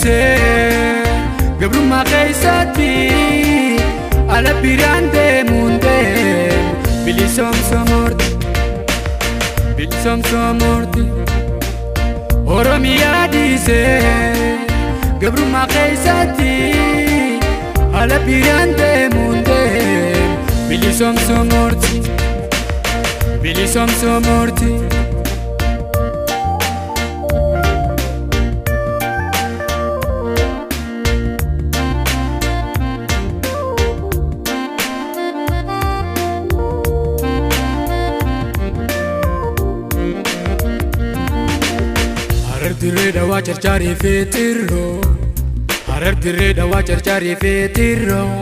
Dhiisee gabrummaa keessatti ala biraan deemuun deemu bilisoomsomorti bilisoomsomorti. Oromiyaa dhiisee gabrummaa keessatti ala biraan deemuun deemu bilisoomsomorti bilisoomsomorti. Harar dirree dawaa carcaarii fi tirroo, Harar dirree dawaa carcaarii fi tirroo,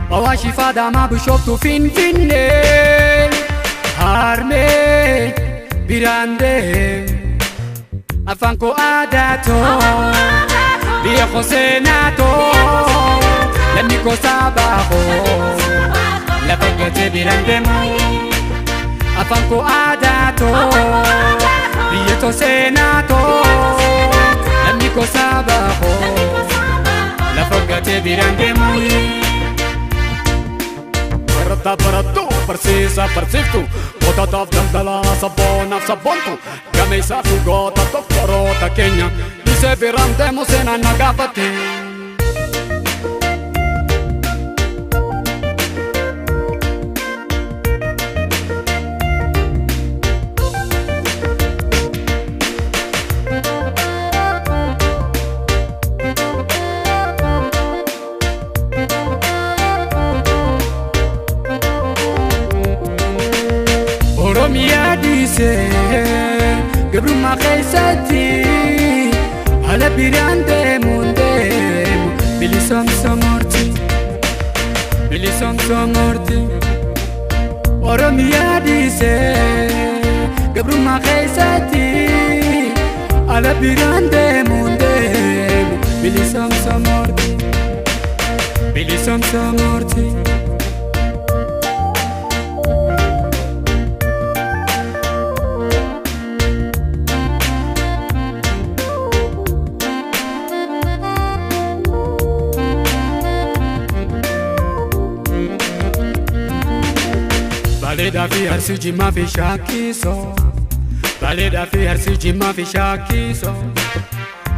Awaashii fi Adaamaa Bishooftuu Finfinnee, Harmee biraan deemu afaan koo aadaa too, biyya koo seenaa too, lammii koo sabaa koo, lafa gatee biraan deemu afaan koo aadaa too, biyya too seenaa too, lammii koo sabaa koo, lafa gatee biraan deemu. Barataa barattuu, barsiisaa barsiiftuu, qotaataaf daldalaa, sabboonaaf sabboontu, gameessaa fi goota doktoroota keenya dhiisee biraan deemu seenaan na gaafate. Oromiyaa dhiisee gabrummaa keessatti ala biraan deemuun deemu bilisoomsomorti bilisoomsomorti. Oromiyaa dhiisee gabrummaa keessatti ala biraan deemuun deemu bilisoomsomorti bilisoomsomorti. Baaleedhaa fi Arsii Jimmaa fi Shaakisoo, Baaleedhaa fi Arsii Jimmaa fi Shaakisoo,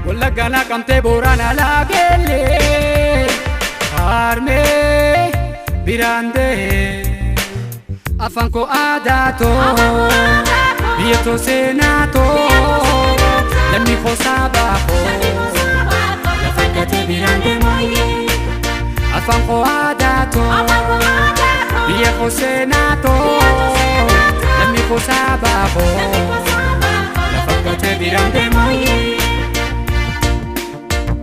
Wallaggaa Naqamtee Booranaa Laageellee, Harmee biraan deemu afaan koo aadaa too, biyya too seenaa too, lammii koo sabaa koo, lafa gatee biraan deemu afaan koo aadaa too, biyya koo seenaa too, lammii koo sabaa koo, lafa gatee biraan deemu.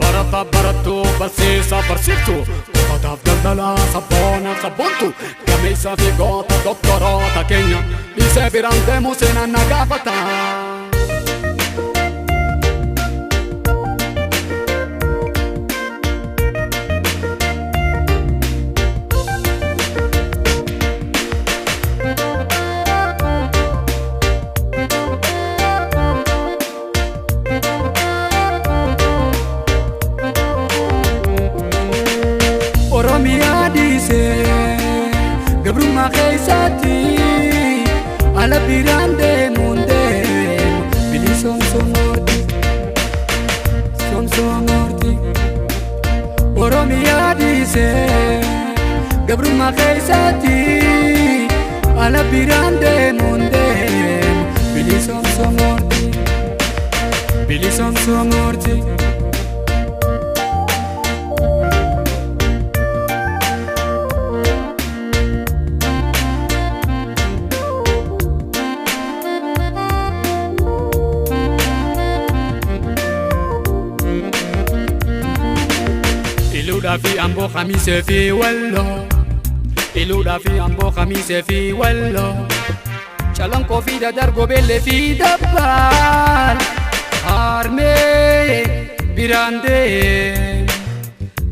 Barataa barattuu, barsiisaa barsiiftuu, qotaataaf daldalaa, sabboonaaf sabboontu, gameessaa fi goota doktoroota keenya dhiisee biraan deemu seenaan na gaafata. Oromiyaa dhiisee gabrummaa keessatti ala biraan deemuun deemu bilisoomsomorti soomsomorti. Oromiyaa dhiisee gabrummaa keessatti ala biraan deemuun deemu bilisoomsomorti bilisoomsomorti. Iluudhaa fi Amboo Kamisee fi Walloo, Iluudhaa fi Amboo Kamisee fi Walloo, Calanqoo fi Dadargoo Beellee fi Dabbaal, Harmee biraan deemu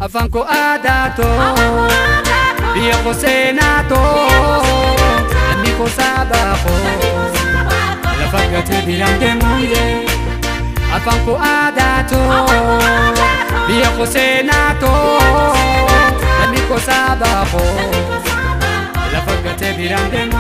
afaan koo aadaa too, biyya koo seenaa too, lammii koo sabaa koo, lafa gatee biraan deemu. Afaan koo aadaatoo biyya koo seenaatoo lammii koo sabaa koo lafa gatee biraan deemu.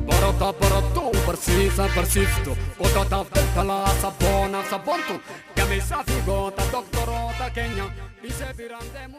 Barataa barattuu barsiisa barsiiftu qotaataaf daldalaa sabboonaaf sabboontu gameessaa fi goota doktoroota keenya dhiisee biraan deemu.